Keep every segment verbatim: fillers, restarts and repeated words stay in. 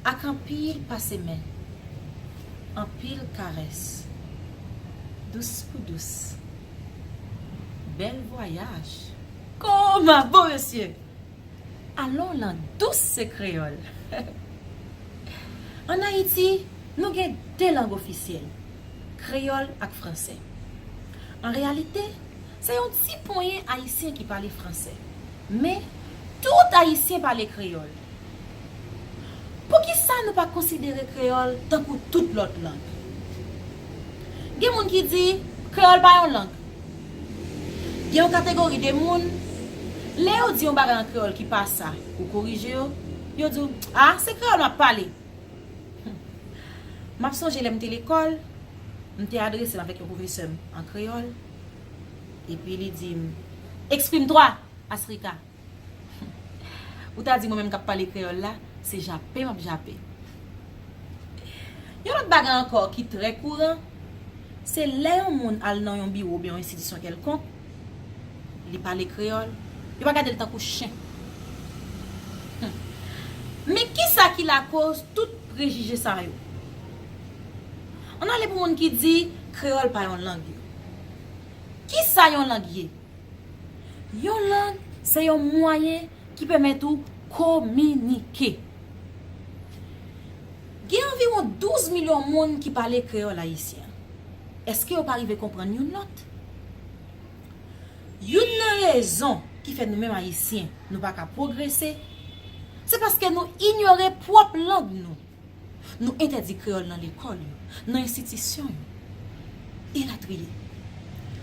Ak anpil pase men, anpil karès, dous pou dous, bèl vwayaj. Kòman bon, mesye? Alon, lang dous se kreyòl. Ann Ayiti, nou gen de lang ofisyèl, kreyòl ak fransè. An reyalite, se yon ti ponyen Ayisyen ki pale fransè, men tout Ayisyen pale kreyòl. Poukisa nou pa konsidere kreyòl tankou tout lòt lang? Gen moun ki di kreyòl pa yon lang. Gen yon kategori de moun, lè yo di yon bagay an kreyòl ki pa sa, ou korije yo, yo di w, "A, se kreyòl m ap pale." M ap sonje lè m te lekòl, m te adrese m avèk yon pwofesè m an kreyòl, epi li di m, "Exprime-toi, Asrika." Ou ta di mwen menm k ap pale kreyòl la, se jape m ap jape. Yon lòt bagay ankò ki trè kouran, se lè yon moun al nan yon biwo oubyen yon enstitisyon kèlkonk, li pale kreyòl, yo pa gade l tankou chen. Hmm. Men kisa ki lakoz tout prejije sa yo? Ann ale pou moun ki di kreyòl pa yon lang yo. Kisa yon lang ye? Yon lang se yon mwayen ki pèmèt ou kominike. Gen anviwon douz milyon moun ki pale kreyòl ayisyen. Èske yo pa rive konprann youn lòt? Youn nan rezon ki fè nou menm Ayisyen, nou pa ka pwogrese, se paske nou inyore pwòp lang nou. Nou entèdi kreyòl nan lekòl yo, nan enstitisyon yo, elatriye.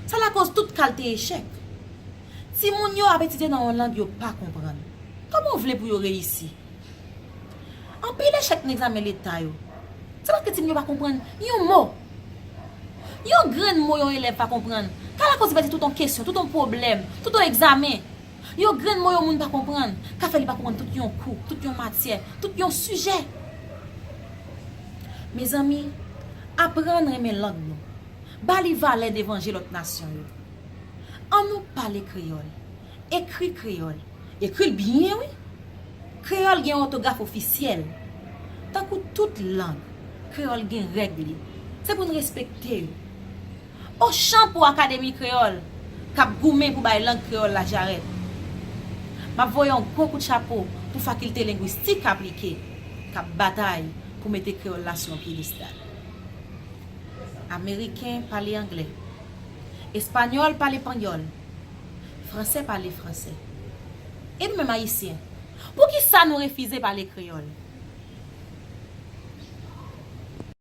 Sa lakoz tout kalte echèk. Timoun yo ap etidye nan yon lang yo pa konprann. Kòman w vle pou yo reyisi? Anpil echèk nan egzamen leta yo, se paske timoun yo pa konprann yon mo. Yon grenn mo yon elèv pa konprann ka lakoz li pèdi tout yon kesyon, tout yon pwoblèm, tout yon egzamen. Yon grenn mo yon moun pa konprann ka fè li pa konprann tout yon kou, tout yon matyè, tout yon sijè. Mezanmi, aprann renmen lang nou. Ba li valè devan je lòt nasyon yo. Ann nou pale kreyòl, ekri kreyòl, ekri l byen, wi. Kreyòl gen yon òtograf ofisyèl. Tankou tout lang, kreyòl gen règ li. Se pou n respekte yo. Ochan pou Akademi Kreyòl k ap goumen pou bay lang kreyòl la jarèt. M ap voye yon gwo kout chapo pou Fakilte Lengwistik Aplike k ap batay pou mete kreyòl la sou yon pyedestal. Ameriken pale anglè. Espanyòl pale panyòl. Fransè pale fransè. E nou menm Ayisyen, poukisa nou refize pale kreyòl?